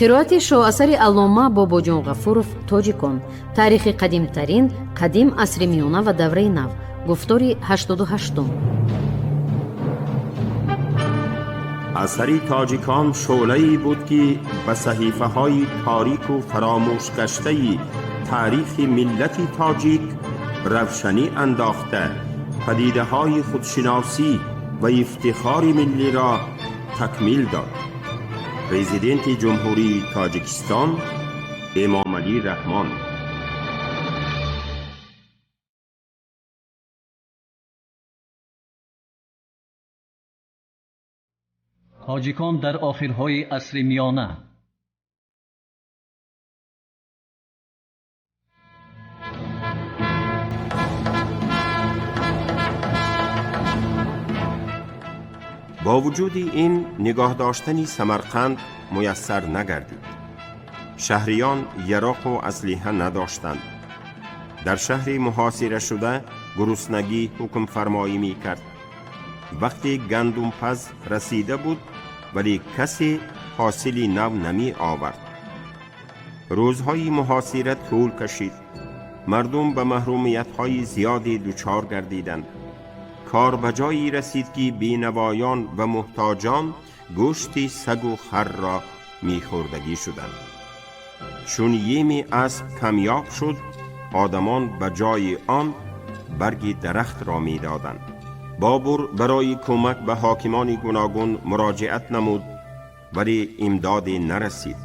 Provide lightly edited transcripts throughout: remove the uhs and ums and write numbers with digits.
Қироати шоҳасари аллома Бобоҷон Ғафуров «Тоҷикон. Таърихи қадимтарин, қадим, асри миёна ва давраи нав», гуфтори 88-ум. Асари «Тоҷикон» шӯълае буд, ки ба саҳифаҳои торику фаромӯшгаштаи таърихи миллати тоҷик равшанӣ андохта, падидаҳои худшиносӣ ва ифтихори миллиро такмил дод. Президенти Ҷумҳурии Тоҷикистон Эмомалӣ Раҳмон. Тоҷикон дар охирҳои асри миёна. Бо вуҷуди ин, нигоҳ доштани Самарқанд муяссар нагардид. Шаҳриён яроқу аслиҳа надоштанд. Дар шаҳри муҳосирашуда гуруснагӣ ҳукмфармоӣ мекард. Вақте гандумпаз расида буд, вале касе ҳосили нав намеовард. Рӯзҳои муҳосира тӯл кашид. Мардум ба маҳрумиятҳои зиёде дучор гардиданд. Кор ба ҷое расид, ки бенавоён ва муҳтоҷон гӯшти сагу харро мехӯрдагӣ шуданд. Чун еми асб камёб шуд, одамон ба ҷои он барги дарахтро медоданд. Бобур барои кӯмак ба ҳокимони гуногун муроҷиат намуд, вале имдоде нарасид.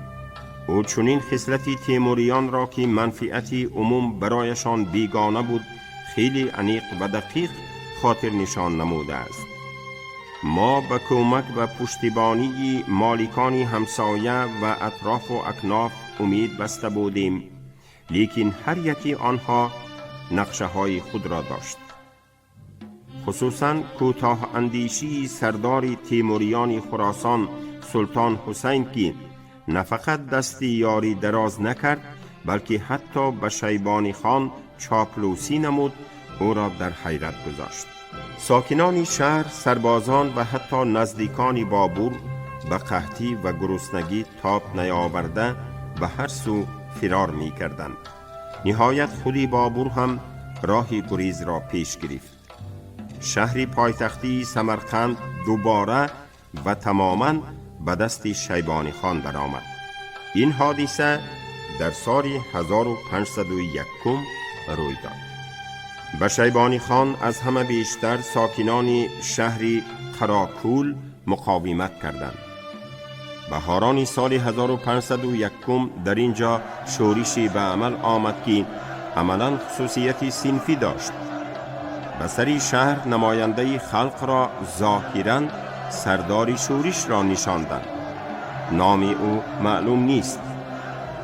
Ӯ чунин хислати темуриёнро, ки манфиати умум барояшон бегона буд, хеле аниқ ва дақиқ хотирнишон намудааст. Мо ба кӯмак ва пуштибонии моликони ҳамсоя ва атрофу акноф умед баста будем, лекин ҳар яки онҳо нақшаҳои худро дошт. Хусусан кӯтоҳандешии сардори темуриёни Хуросон, Султон Ҳусайн, ки на фақат дасти ёрӣ дароз накард, балки ҳатто ба Шайбонӣ хон чоплусӣ намуд, ӯро дар ҳайрат гузошт. Сокинони шаҳр, сарбозон ва ҳатто наздикони Бобур ба қаҳтӣ ва гуруснагӣ тоб наёварда, ба ҳар сӯ фирор мекарданд. Ниҳоят худи Бобур ҳам роҳи гурезро пеш гирифт. Шаҳри пойтахтии Самарқанд дубора ва тамоман ба дасти Шайбонӣ хон даромад. Ин ҳодиса дар соли 1501 рӯй дод. Ба Шайбонӣ хон аз ҳама бештар сокинони шаҳри Қарокул муқовимат карданд. Баҳорони соли 1501 дар ин ҷо шӯрише ба амал омад, ки амалан хусусияти синфӣ дошт. Ба сари шаҳр намояндаи халқро, зоҳиран сардори шӯришро, нишонданд. Номи ӯ маълум нест.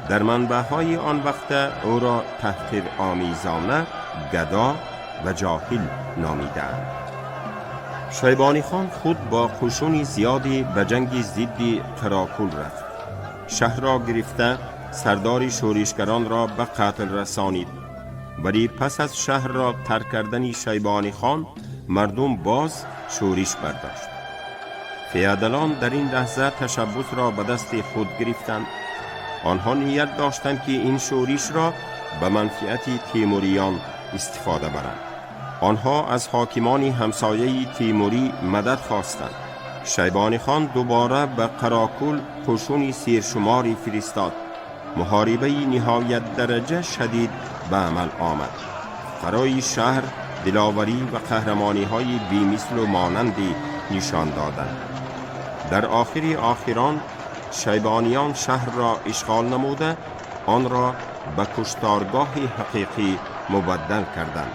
Дар манбаъҳои он вақта ӯро таҳқиромезона гадо ва ҷоҳил номидаанд. Шайбонӣ хон худ бо қушуни зиёде ба ҷанги зидди Қарокул рафт. Шаҳрро гирифта, сардори шӯришгаронро ба қатл расонид. Вале пас аз шаҳрро тарк кардани Шайбонӣ хон мардум боз шӯриш бардошт. Феодалон дар ин лаҳза ташаббусро ба дасти худ гирифтанд. Онҳо ният доштанд, ки ин шӯришро ба манфиати темуриён истифода баранд. Онҳо аз ҳокимони ҳамсояи темурӣ мадад хостанд. Шайбонӣ хон дубора ба Қарокул қушуни сершуморӣ фиристод. Муҳорибаи ниҳоят дараҷа шадид ба амал омад. Фарои шаҳр диловарӣ ва қаҳрамониҳои бемислу монанде нишон доданд. Дар охири охирон шайбониён шаҳрро ишғол намуда, онро ба кушторгоҳи ҳақиқӣ мубаддал карданд.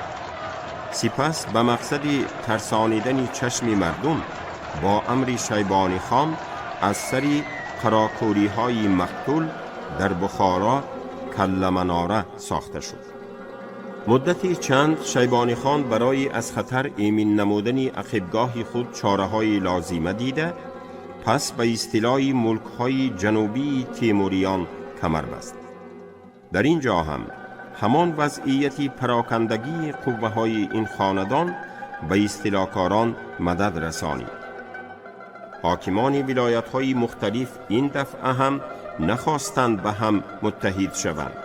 Сипас ба мақсади тарсонидани чашми мардум бо амри Шайбонӣ хон аз сари қарокӯриҳои мақтул дар Бухоро Калламанора сохта шуд. Муддати чанд Шайбонӣ хон барои аз хатар эмин намудани ақибгоҳи худ чораҳои лозима дида, пас ба истилои мулкҳои ҷанубии темуриён камар баст. Дар ин ҷо ҳам Ҳамон вазъияти парокандагии қувваҳои ин хонадон ба истилокорон мадад расонид. Ҳокимони вилоятҳои мухталиф ин дафъа ҳам нахостанд ба ҳам муттаҳид шаванд.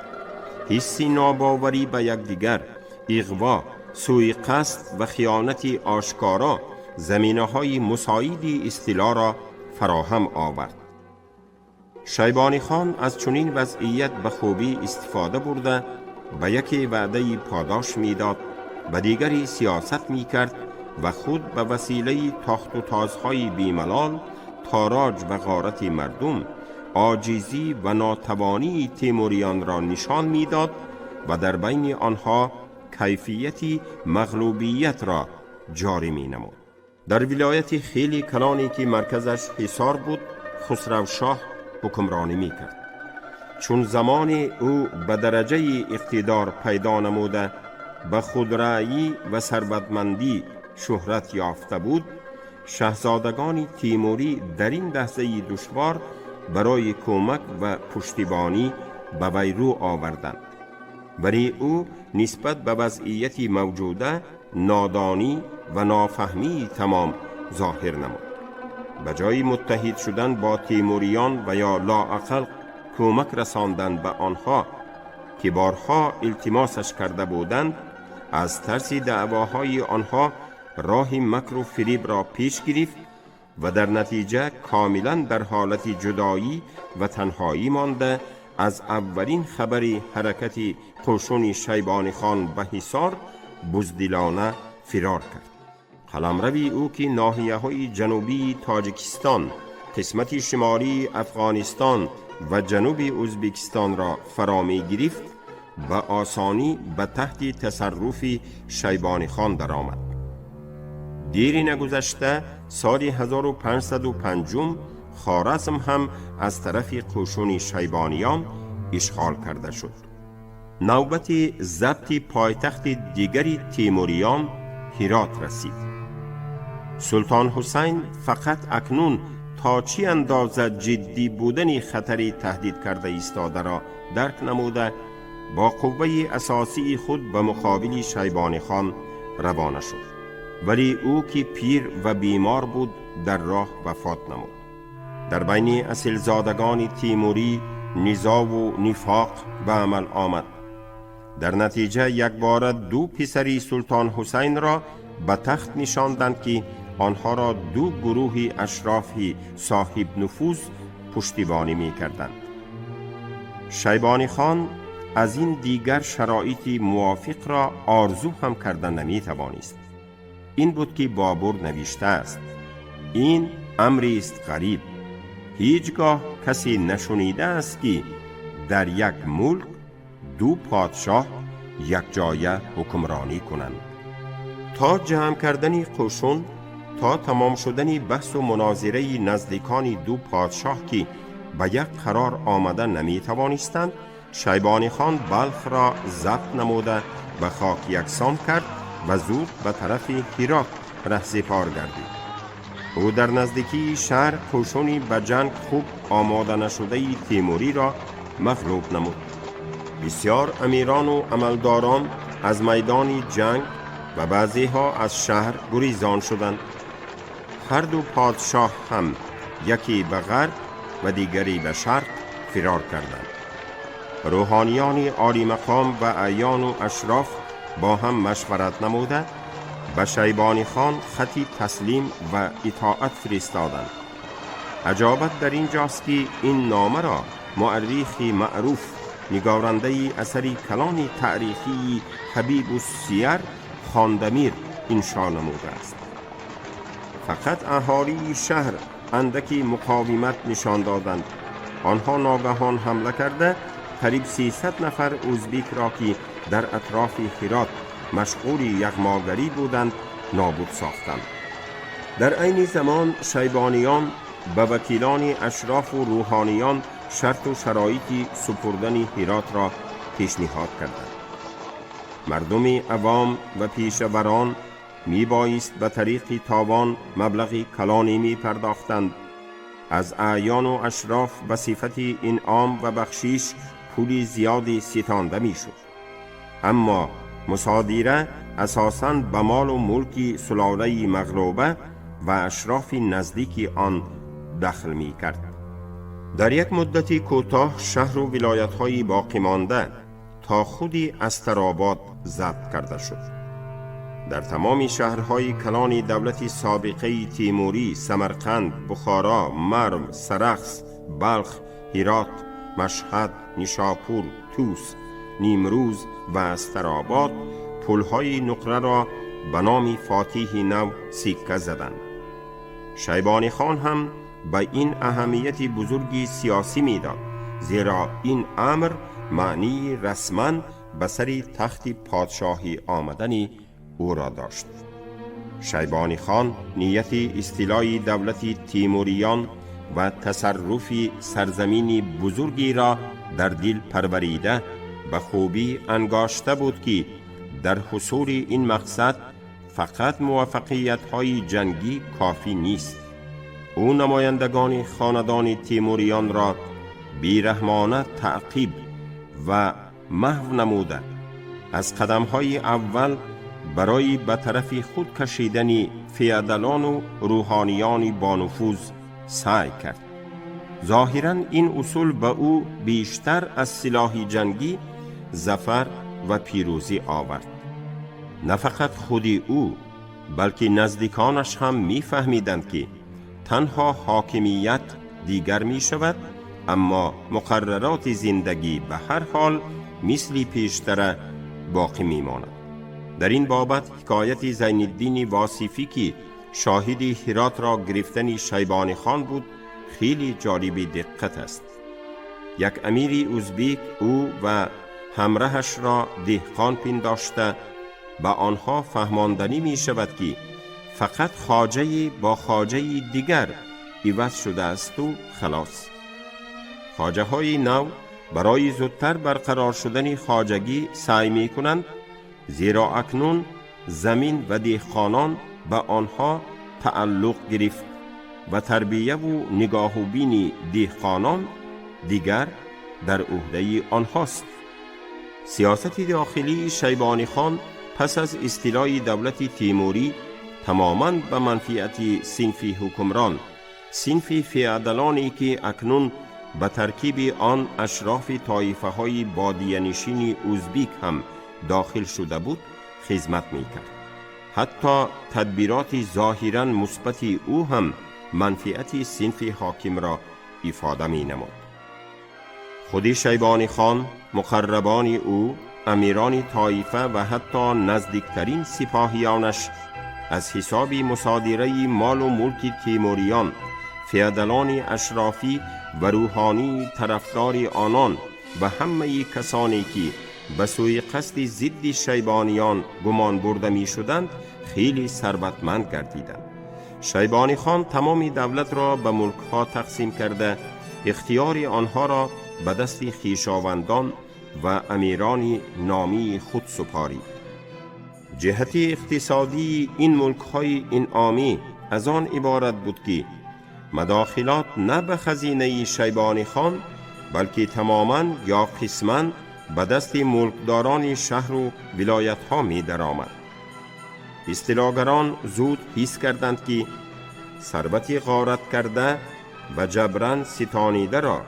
Ҳисси нобоварӣ ба якдигар, иғво, сӯи қасд ва хиёнати ошкоро заминаҳои мусоиди истилоро фароҳам овард. Шайбонӣ хон аз чунин вазъият ба хубӣ истифода бурда, ба яке ваъдаи подош медод, ба дигаре сиёсат мекард ва худ ба василаи тохту тозҳои бемалол, тороҷ ва ғорати мардум оҷизӣ ва нотавонии темуриёнро нишон медод ва дар байни онҳо кайфияти мағлубиятро ҷорӣ менамуд. Дар вилояти хеле калоне, ки марказаш Ҳисор буд, Хусравшоҳ ҳукмронӣ мекард. Чун замоне ӯ ба дараҷаи иқтидор пайдо намуда, ба худраъӣ ва сарватмандӣ шӯҳрат ёфта буд, шаҳзодагони Тимурӣ дар ин лаҳзаи душвор барои кӯмак ва пуштибонӣ ба вай рӯ оварданд, вале ӯ нисбат ба вазъияти мавҷуда нодонӣ ва нофаҳмии тамом зоҳир намуд. Ба ҷои муттаҳид шудан бо темуриён ва ё лоақал кӯмак расондан ба онҳо, ки борҳо илтимосаш карда буданд, аз тарси даъвоҳои онҳо роҳи макру фирибро пеш гирифт ва дар натиҷа комилан дар ҳолати ҷудоӣ ва танҳоӣ монда, аз аввалин хабари ҳаракати қӯшуни Шайбонихон ба Ҳисор буздилона фирор кард. Қаламрави ӯ, ки ноҳияҳои ҷанубии Тоҷикистон, қисмати шимолии Афғонистон ва ҷануби Ӯзбекистонро фаро мегирифт, ба осонӣ ба таҳти тасарруфи Шайбонихон даромад. Дири нагузашта, соли 1505, Хоразм ҳам аз тарафи қӯшуни шайбониён ишғол карда шуд. Навбати забти пойтахти дигари темуриён, Ҳирот, расид. Султон Ҳусайн фақат акнун то чӣ андоза ҷиддӣ будани хатари таҳдид карда истодаро дарк намуда, бо қувваи асосии худ ба муқобили Шайбонихон равона шуд, вале ӯ, ки пир ва бемор буд, дар роҳ вафот намуд. Дар байни асилзодагони тимурӣ низову нифоқ ба амал омад. Дар натиҷа якбора ду писари Султон Ҳусайнро ба тахт нишонданд, ки онҳоро ду гурӯҳи ашрофи соҳибнуфуз пуштибонӣ мекарданд. Шайбонихон аз ин дигар шароити мувофиқро орзу ҳам карда наметавонист. Ин буд, ки Бобур навиштааст: «Ин амрист ғариб, ҳеҷ гоҳ касе нашунидааст, ки дар як мулк ду подшоҳ якҷоя ҳукмронӣ кунанд». То ҷамъ кардани қӯшун, то тамом шудани баҳсу мунозираи наздикони ду подшоҳ, ки ба як қарор омада наметавонистанд, Шайбонихон Балхро забт намуда, ба хок яксон кард ва зуд ба тарафи Ҳирот раҳсипор гардид. Ӯ дар наздикии шаҳр қӯшуни ба ҷанг хуб омода нашудаи темуриро мағлуб намуд. Бисьёр амирону амалдорон аз майдони ҷанг ва баъзеҳо аз шаҳр гурезон шуданд. Ҳарду подшоҳ ҳам яке ба ғарб ва дигаре ба шарқ фирор карданд. Рӯҳониёни олимақом ва аъёну ашроф бо ҳам машварат намуда, ба Шайбонихон хати таслим ва итоат фиристоданд. Аҷобат дар ин ҷост, ки ин номаро муаррихи маъруф, нигорандаи асари калони таърихии Ҳабибу Сияр, Хондамир иншо намудааст. Фақат аҳолии шаҳр андаки муқовимат нишон доданд. Онҳо ногаҳон ҳамла карда, қариб 300 нафар ӯзбекро, ки дар атрофи Ҳирот машғули яғмогарӣ буданд, нобуд сохтанд. Дар айни замон шайбониён ба вакилони ашрофу рӯҳониён шарту шароити супурдани Ҳиротро пешниҳод карданд. Мардуми авом ва пешаварон мебоист ба тариқи товон маблағи калоне мепардохтанд. Аз аъёну ашроф ба сифати инъом ва бахшиш пули зиёде ситонда мешуд. Аммо мусодира асосан ба молу мулки сулолаи мағлуба ва ашрофи наздики он дахл мекард. Дар як муддати кӯтоҳ шаҳру вилоятҳои боқимонда то худи Астаробод забт карда шуд. Дар тамоми шаҳрҳои калони давлати собиқаи Тимурӣ, Самарқанд, Бухоро, Марв, Сарахс, Балх, Ҳирот, Машҳад, Нишопур, Тӯс, Нимрӯз ва Астаробод пулҳои нуқраро ба номи фотиҳи нав сикка заданд. Шайбонихон ҳам ба ин аҳамияти бузурги сиёсӣ медод, зеро ин амр маънии расман ба сари тахти подшоҳӣ омадани ӯро дошт. Шайбонихон нияти истилои давлати Тимуриён ва тасарруфи сарзамини бузургиро дар дил парварида, ба хубӣ ангошта буд, ки дар ҳусули ин мақсад фақат муваффақиятҳои ҷангӣ кофӣ нест. Ӯ намояндагони хонадони Тимуриёнро бераҳмона таъқиб ва маҳв намуда, аз қадамҳои аввал барои ба тарафи худ кашидани феодалону рӯҳониёни бонуфуз саъй кард. Зоҳиран, ин усул ба ӯ бештар аз силоҳи ҷангӣ зафар ва пирӯзӣ овард. На фақат худи ӯ, балки наздиконаш ҳам мефаҳмиданд, ки танҳо ҳокимият дигар мешавад, аммо муқаррароти зиндагӣ ба ҳар ҳол мисли пештара боқӣ мемонад. Дар ин бобат ҳикояти Зайниддини Восифӣ, ки шоҳиди Ҳиротро гирифтани Шайбонихон буд, хеле ҷолиби диққат аст. Як амири узбек ӯ ва ҳамраҳашро деҳқон пиндошта, ба онҳо фаҳмонданӣ мешавад, ки фақат хоҷае бо хоҷаи дигар иваз шудаасту халос. Хоҷаҳои нав барои зудтар барқарор шудани хоҷагӣ саъй мекунанд, зеро акнун замин ва деҳқонон ба онҳо тааллуқ гирифт ва тарбияву нигоҳубини деҳқонон дигар дар ӯҳдаи онҳост. Сиёсати дохилии Шайбонихон пас аз истилои давлати Тимурӣ тамоман ба манфиати синфи ҳукмрон, синфи феодалоне, ки акнун ба таркиби он ашрофи тоифаҳои бодиянишини узбик ҳам дохил шуда буд, хизмат мекард. Ҳатто тадбироти зоҳиран мусбати ӯ ҳам манфиати синфи ҳокимро ифода менамуд. Худи Шайбонихон, муқаррабони ӯ, амирони тоифа ва ҳатто наздиктарин сипоҳиёнаш аз ҳисоби мусодираи молу мулки тимуриён, феодалони ашрофӣ ва рӯҳонии тарафдори онон ва ҳамаи касоне, ки ба сӯи қасди зидди шайбониён гумон бурда мешуданд, хеле сарватманд гардиданд. Шайбонихон тамоми давлатро ба мулкҳо тақсим карда, ихтиёри онҳоро ба дасти хешовандон ва амирони номии худ супорид. Ҷиҳати иқтисодии ин мулкҳои инъомӣ аз он иборат буд, ки мадохилот на ба хазинаи Шайбонихон, балки тамоман ё қисман ба дасти мулкдорони шаҳру вилоятҳо медаромад. Истилогарон зуд ҳис карданд, ки сарвати ғорат карда ва ҷабран ситонидаро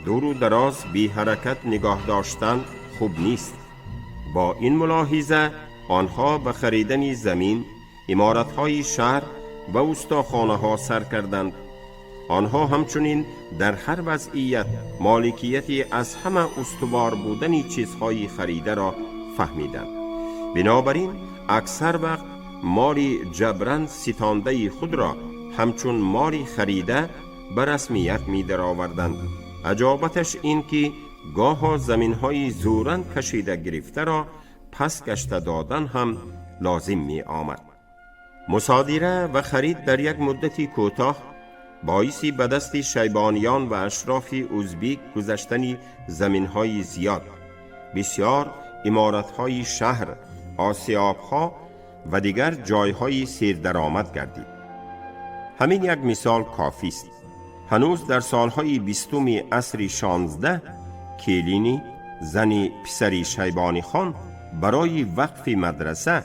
дуру дароз беҳаракат нигоҳ доштан хуб нест. Бо ин мулоҳиза онҳо ба харидани замин, иморатҳои шаҳр ва устохонаҳо сар карданд. Онҳо ҳамчунин дар ҳар вазъият моликияти аз ҳама устувор будани чизҳои харидаро фаҳмиданд. Бинобар ин аксар вақт моли ҷабран ситондаи худро ҳамчун моли харида ба расмият медароварданд. Аҷобаташ ин ки гоҳо заминҳои зӯран кашида гирифтаро пас гашта додан ҳам лозим меомад. Мусодира ва харид дар як муддати кӯтоҳ боиси ба дасти шайбониён ва ашрофи узбек гузаштани заминҳои зиёд, бисёр иморатҳои шаҳр, осиёбҳо ва дигар ҷойҳои сердаромад гардид. Ҳамин як мисол кофист. Ҳанӯз дар солҳои 20-уми асри 16 келини зани писари Шайбонихон барои вақфи мадраса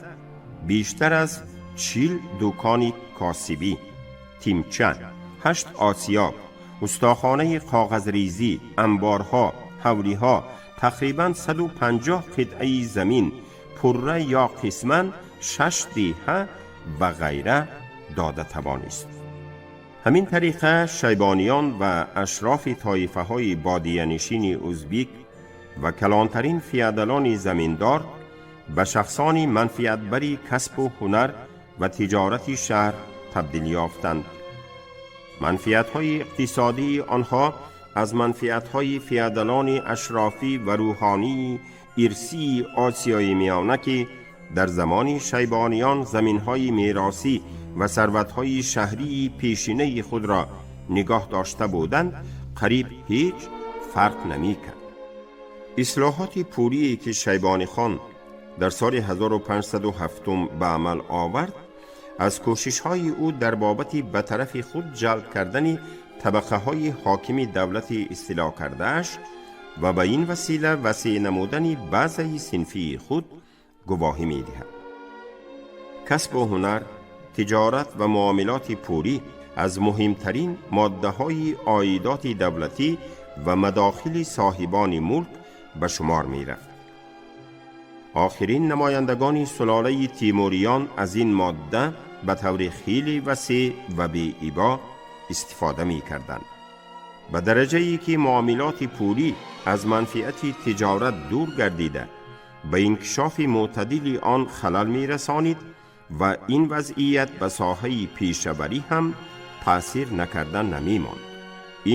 бештар аз 40 дукони косибӣ, тимча, 8 осиёб, устохонаи коғазрезӣ, анборҳо, ҳавлиҳо, тақрибан 150 қитъаи замин, пурра ё қисман 6 деҳа ва ғайра дода тавонист. Ҳамин тариқа шайбониён ва ашрофи тоифаҳои бодиянишини узбек ва калонтарин феодалони заминдор ба шахсони манфиатбари касбу ҳунар ва тиҷорати шаҳр табдил ёфтанд. Манфиатҳои иқтисодии онҳо аз манфиатҳои феодалони ашрофӣ ва рӯҳонии ирсии осиёи миёна, ки дар замони шайбониён заминҳои меросӣ ва сарватҳои шаҳрии пешинаи худро нигоҳ дошта буданд, қариб ҳеҷ фарқ намекард. Ислоҳоти пулие ки Шайбонӣ хон дар соли 1507 ба амал овард, аз кӯшишҳои ӯ дар бобати ба тарафи худ ҷалб кардани табақаҳои ҳокими давлати истило кардааш ва ба ин васила васеъ намудани баъзаи синфии худ гувоҳӣ медиҳад. Касбу ҳунар, тиҷорат ва муомилоти пулӣ аз муҳимтарин моддаҳои оидоти давлатӣ ва мадохили соҳибони мулк ба шумор мерафт. Охирин намояндагони сулолаи Тимуриён аз ин модда ба таври хеле васеъ ва беибо истифода мекарданд, ба дараҷае ки муомилоти пулӣ аз манфиати тиҷорат дур гардида, ба инкишофи мӯътадили он халал мерасонид ва ин вазъият ба соҳаи пешаварӣ ҳам таъсир накарда намемонд.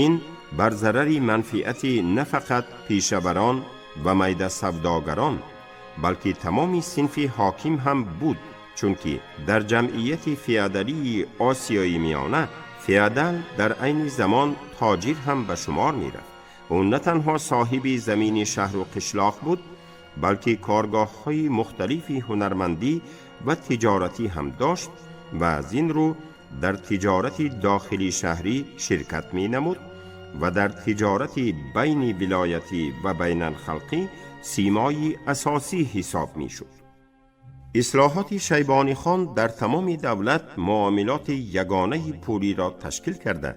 Ин бар зарари манфиати на фақат пешаварон ва майдасавдогарон, балки тамоми синфи ҳоким ҳам буд, чунки дар ҷамъияти феодалии Осиёи Миёна феодал дар айни замон тоҷир ҳам ба шумор мерафт. Ӯ на танҳо соҳиби замини шаҳру қишлоқ буд, балки коргоҳҳои мухталифи ҳунармандӣ ва тиҷоратӣ ҳам дошт ва аз ин рӯ дар тиҷорати дохили шаҳрӣ ширкат менамуд ва дар тиҷорати байни вилоятӣ ва байналхалқӣ симои асосӣ ҳисоб мешуд. Ислоҳоти Шайбонӣ хон дар тамоми давлат муомилоти ягонаи пулиро ташкил карда,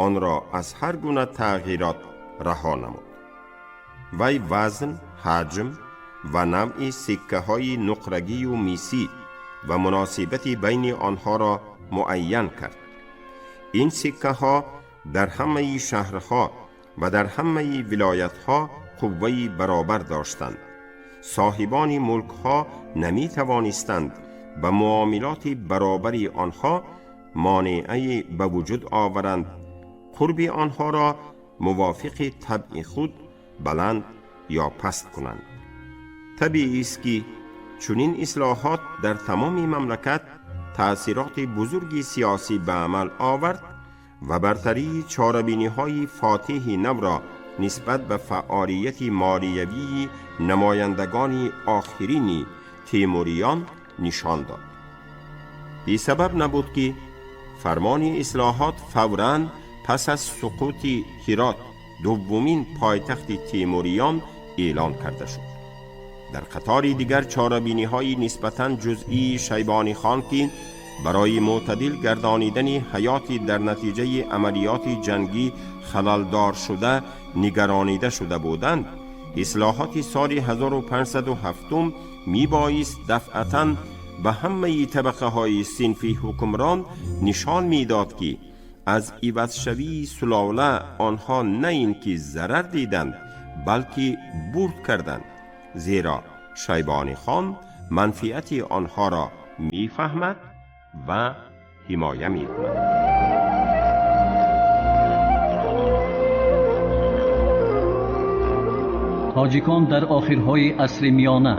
онро аз ҳар гуна тағйирот раҳо намуд. Вай вазн, ҳаҷм ва навъи сиккаҳои нуқрагию мисӣ ва муносибати байни онҳоро муайян кард. Ин сиккаҳо дар ҳамаи шаҳрҳо ва дар ҳамаи вилоятҳо қувваи баробар доштанд. Соҳибони мулкҳо наметавонистанд ба муомилоти баробари онҳо монеае ба вуҷуд оваранд, қурби онҳоро мувофиқи табъи худ баланд ё паст кунанд. Табиист, ки чунин ислоҳот дар тамоми мамлакат таъсироти бузурги сиёсӣ ба амал овард ва бартарии чорабиниҳои фотиҳи навро нисбат ба фаъолияти молиявии намояндагони охирини Тимуриён нишон дод. Бесабаб набуд, ки фармони ислоҳот фавран пас аз суқути Ҳирот, дуввумин пойтахти Тимуриён, эълон карда шуд. Дар қатори дигар чорабиниҳои нисбатан ҷузъии Шайбонӣ хон, ки барои мӯътадил гардонидани ҳаёти дар натиҷаи амалиёти ҷангӣ халалдор шуда нигаронида шуда буданд, ислоҳоти соли 1507 мебоист дафъатан ба ҳамаи табақаҳои синфи ҳукмрон нишон медод, ки аз ивазшавии сулола онҳо на ин ки зарар диданд, балки бурд карданд, зеро Шайбонӣ хон манфиати онҳоро мефаҳмад ва ҳимоя мекунад. Тоҷикон дар охирҳои асри миёна.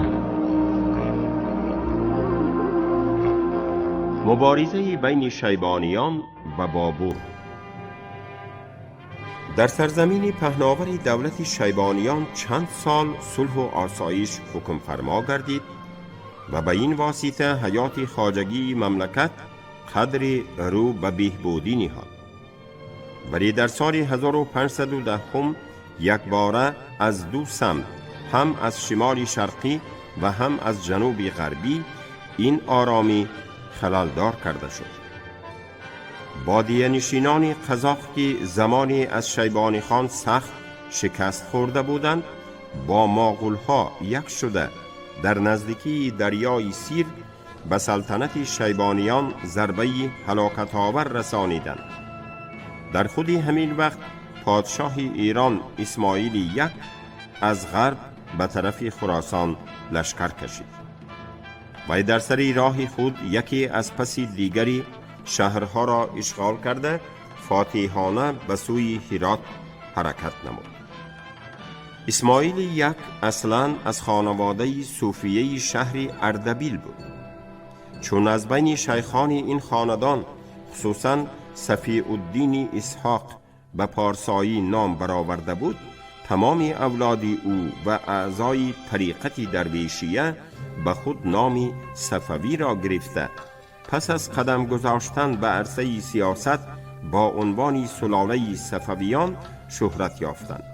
Муборизаи байни шайбониён ва Бобур. Дар сарзамини паҳновари давлати шайбониён чанд сол сулҳу осоиш ҳукмфармо гардид ва ба ин восита ҳаёти хоҷагии мамлакат қадри рӯ ба беҳбудӣ ниҳод. Вале дар соли 1510 якбора аз ду самт, ҳам аз шимоли шарқӣ و هم از جنوب غربی این آرامی خللدار کرده شد. بادیه نشینان قزاق که زمانی از شیبانی خان سخت شکست خورده بودند، با ماغولها یک شده در نزدیکی دریای سیر به سلطنت شیبانیان ضربه هلاکت آور رسانیدند. در خودی همین وقت پادشاه ایران اسماعیل یک از غرب به طرف خراسان لشکر کشید و در سر راه خود یکی از پس دیگری شهرها را اشغال کرده فاتحانه به سوی هرات حرکت نمود. اسماعیل یک اصلا از خانواده صوفیه شهر اردبیل بود. چون از بین شیخان این خاندان خصوصا صفی الدین اسحاق به پارسایی نام برآورده بود، تمام اولاد او و اعضای طریقت درویشیه به خود نام صفوی را گرفته، پس از قدم گذاشتن به عرصه سیاست با عنوان سلاله صفویان شهرت یافتند.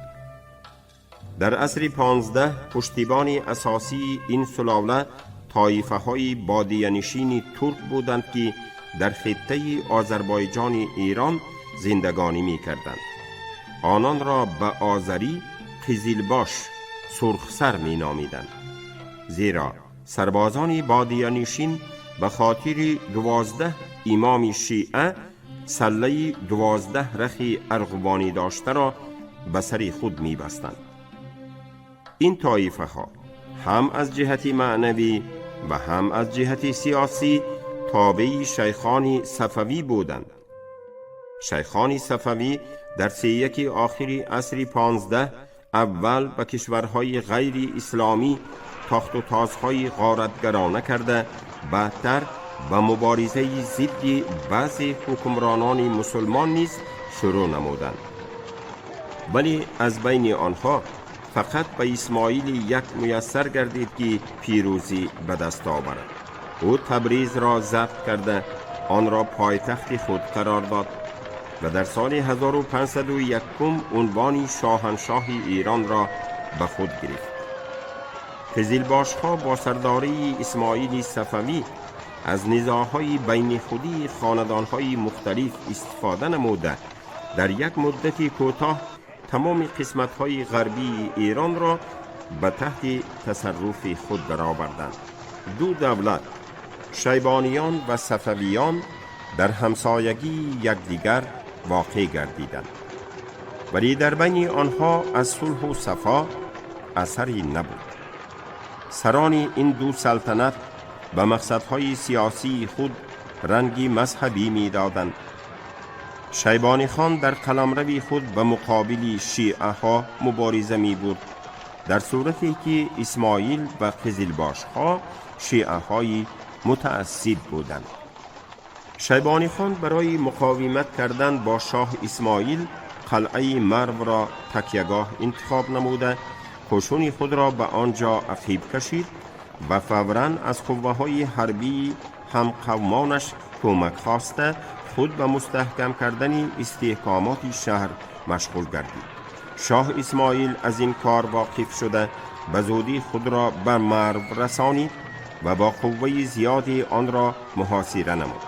در عصر 15 پشتیبان اساسی این سلاله طایفه های بادیه نشین ترک بودند که در خطه آذربایجان ایران زندگانی می کردند. آنان را به آذری قزلباش سرخسر می نامیدند، زیرا سربازان بادیه نشین به خاطر 12 امام شیعه سله 12 رخ ارغوانی داشته را به سر خود می بستند. این طایفه ها هم از جهت معنوی و هم از جهت سیاسی تابع شیخان صفوی بودند. شیخان صفوی در 31 آخر عصر 15 اول به کشورهای غیر اسلامی تاخت و تازهای غارتگرانه کرده، بعدتر به مبارزه ضد بعضی حکمرانان مسلمان نیز شروع نمودند. ولی از بین آنها فقط به اسماعیل یک میسر گردید که پیروزی به دست آورد. او تبریز را ضبط کرده آن را پایتخت خود قرار داد و در سال 1501 عنوان شاهنشاه ایران را به خود گرفت. قزلباشها با سرداری اسماعیل صفوی از نزاعهای بین خودی خاندانهای مختلف استفاده نموده در یک مدت کوتاه تمام قسمت‌های غربی ایران را به تحت تصرف خود درآوردند. دو دولت، شیبانیان و صفویان، در همسایگی یکدیگر واقع گردیدند، ولی در بین آنها از صلح و صفا اثری نبود. سران این دو سلطنت به مقصدهای سیاسی خود رنگی مذهبی می‌دادند. شیبانی خان در قلمرو خود به مقابل شیعه ها مبارزه می برد، در صورتی که اسماعیل و قزلباش ها شیعه های متعصب بودند. شیبانی خان برای مقاومت کردن با شاه اسماعیل قلعه مرو را تکیهگاه انتخاب نموده، قشون خود را به آنجا عقیب کشید و فوراً از قوه های حربی هم قومانش کمک خواسته خود به مستحکم کردن استحکامات شهر مشغول گردید. شاه اسماعیل از این کار واقف شده به زودی خود را به مرو رسانید و با قوه زیادی آن را محاصره نمود.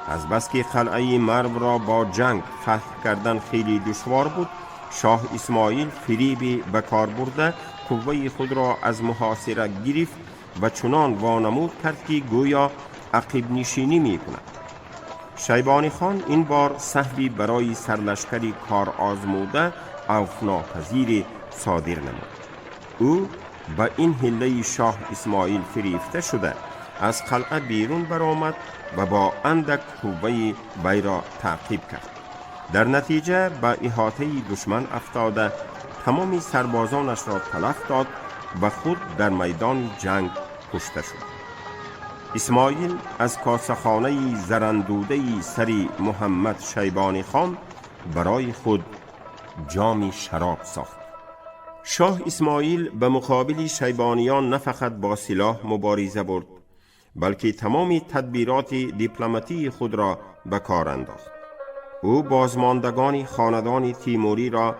از بس که قلعه مرو را با جنگ فتح کردن خیلی دشوار بود، شاه اسماعیل فریبی به کار برده قوه خود را از محاصره گرفت و چنان وانمود کرد که گویا عقب نشینی می کند. شیبانی خان این بار سهوی برای سرلشکری کار آزموده عفوناپذیر صادر نمود. او به این حیله شاه اسماعیل فریفته شده از قلعه بیرون برآمد و با اندک قوه وی را تعقیب کرد. در نتیجه به احاطه دشمن افتاده تمام سربازانش را تلف داد و خود در میدان جنگ کشته شد. اسماعیل از کاسخانه زرندوده سری محمد شیبانی خان برای خود جامی شراب ساخت. شاه اسماعیل به مقابل شیبانیان نه فقط با سلاح مبارزه برد، بلکه تمام تدبیرات دیپلماتی خود را به کار انداخت. او بازماندگان خاندان تیموری را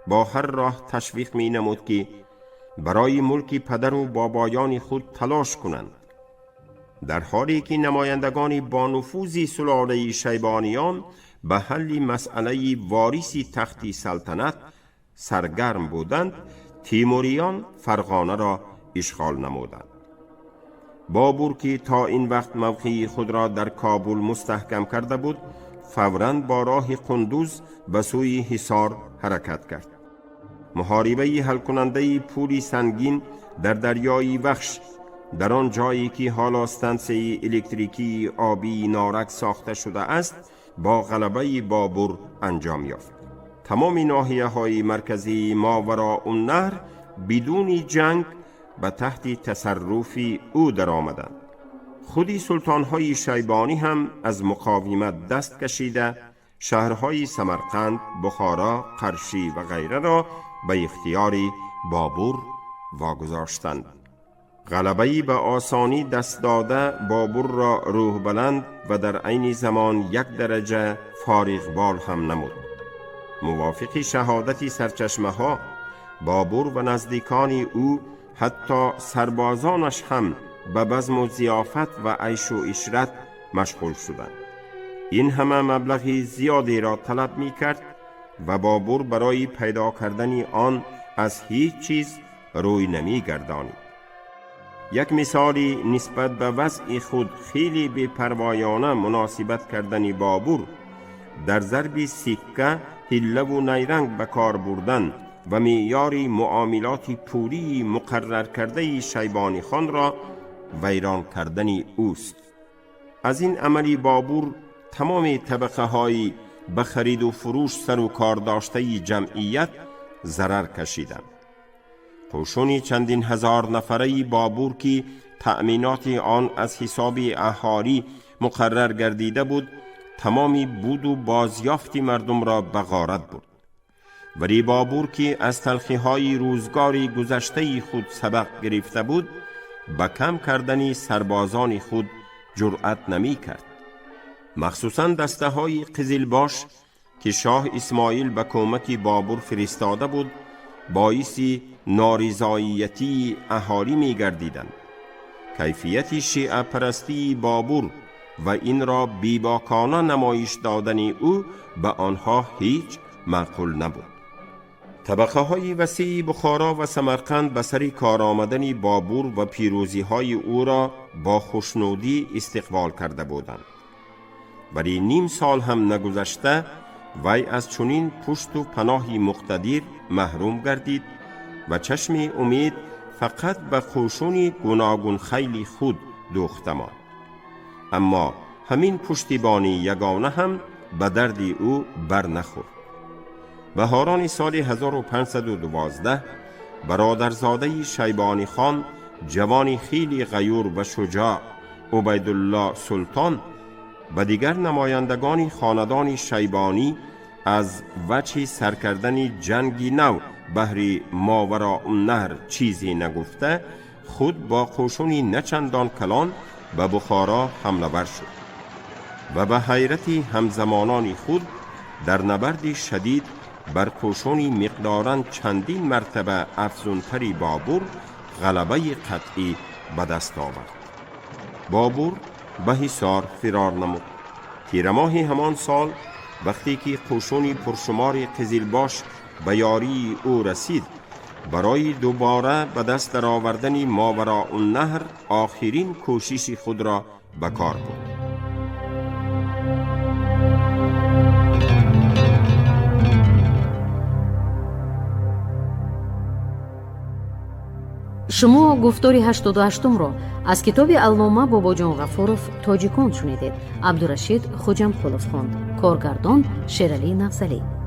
با هر راه تشویق می نمود که барои мулки падару бобоёни худ талош кунанд. Дар ҳоле ки намояндагони бонуфузи сулолаи шайбониён ба ҳалли масъалаи вориси тахти салтанат саргарм буданд, тимуриён Фарғонаро ишғол намуданд. Бобур, ки то ин вақт мавқеи худро дар Кобул мустаҳкам карда буд, фавран бо роҳи Қундуз ба сӯи Ҳисор ҳаракат кард. Муҳорибаи ҳалкунандаи пули сангин дар дарёи Вахш, дар он ҷое ки ҳоло стансияи электрикии обии Норак сохта шудааст, бо ғалабаи Бобур анҷом ёфт. Тамоми ноҳияҳои марказии Мовароуннаҳр бидуни ҷанг ба таҳти тасарруфи ӯ даромаданд. Худи султонҳои шайбонӣ ҳам аз муқовимат даст кашида, шаҳрҳои Самарқанд, Бухоро, Қаршӣ ва ғайраро ба ихтиёри Бобур вогузоштанд. Ғалабаи ба осонӣ даст дода Бобурро рӯҳбаланд ва дар айни замон як дараҷа фориғбол ҳам намуд. Мувофиқи шаҳодати сарчашмаҳо, Бобур ва наздикони ӯ, ҳатто сарбозонаш ҳам ба базму зиёфат ва айшу ишрат машғул шуданд. Ин ҳама маблағи зиёдеро талаб мекард ва Бобур барои пайдо кардани он аз ҳеҷ чиз рӯй намегардонид. Як мисоли нисбат ба вазъи худ хеле бепарвоёна муносибат кардани Бобур дар зарби сикка ҳиллаву найранг ба кор бурдан ва меъёри муомилоти пулии муқарраркардаи Шайбонихонро вайрон кардани ӯст. Аз ин амали Бобур тамоми табақаҳои ба хариду фурӯш сару кор доштаи ҷамъият зарар кашиданд. Қӯшуни чандин ҳазор нафараи Бобур, ки таъминоти он аз ҳисоби аҳолӣ муқаррар гардида буд, тамоми буду бозёфти мардумро ба ғорат бурд. Вале Бобур, ки аз талхиҳои рӯзгори гузаштаи худ сабақ гирифта буд, ба кам кардани сарбозони худ ҷуръат намекард. Махсусан дастаҳои қизилбош, ки шоҳ Исмоил ба кӯмаки Бобур фиристода буд, боиси норизоиятии аҳолӣ мегардиданд. Кайфияти шиъапарастии Бобур ва инро бебокона намоиш додани ӯ ба онҳо ҳеҷ маъқул набуд. Табақаҳои васеи Бухоро ва Самарқанд ба сари кор омадани Бобур ва пирӯзиҳои ӯро бо хушнудӣ истиқбол карда буданд. Вале ним сол ҳам нагузашта, вай аз чунин пушту паноҳи муқтадир маҳрум гардид ва чашми умед фақат ба қӯшуни гуногунхайли худ дӯхта монд. Аммо ҳамин пуштибонии ягона ҳам ба дарди ӯ барнахӯрд. Баҳорони соли 1512 бародарзодаи Шайбонихон, ҷавони хеле ғаюр ва шуҷоъ Убайдулло Султон ва дигар намояндагони хонадони шайбонӣ аз вачҳи сар кардани ҷанги нав баҳри Мовароуннаҳр чизе нагуфта, худ бо қӯшуни начандон калон ба Бухоро ҳамлавар шуд ва ба ҳайрати ҳамзамонони худ дар набарди шадид бар қӯшуни миқдоран чандин мартаба афзунтари Бобур ғалабаи қатъӣ ба даст овард. Бобур ба Ҳисор фирор намуд. Тирамоҳи ҳамон сол, вақте ки қӯшуни пуршумори қизилбош ба ёрии ӯ расид, барои дубора ба даст даровардани Мовароуннаҳр охирин кӯшиши худро ба кор бурд. Шумо гуфтори 88-умро аз китоби аллома Бобоҷон Ғафуров «Тоҷикон» шунидед. Абдурашид Хуҷамқулов хонд, коргардон Шералӣ Нафзалӣ.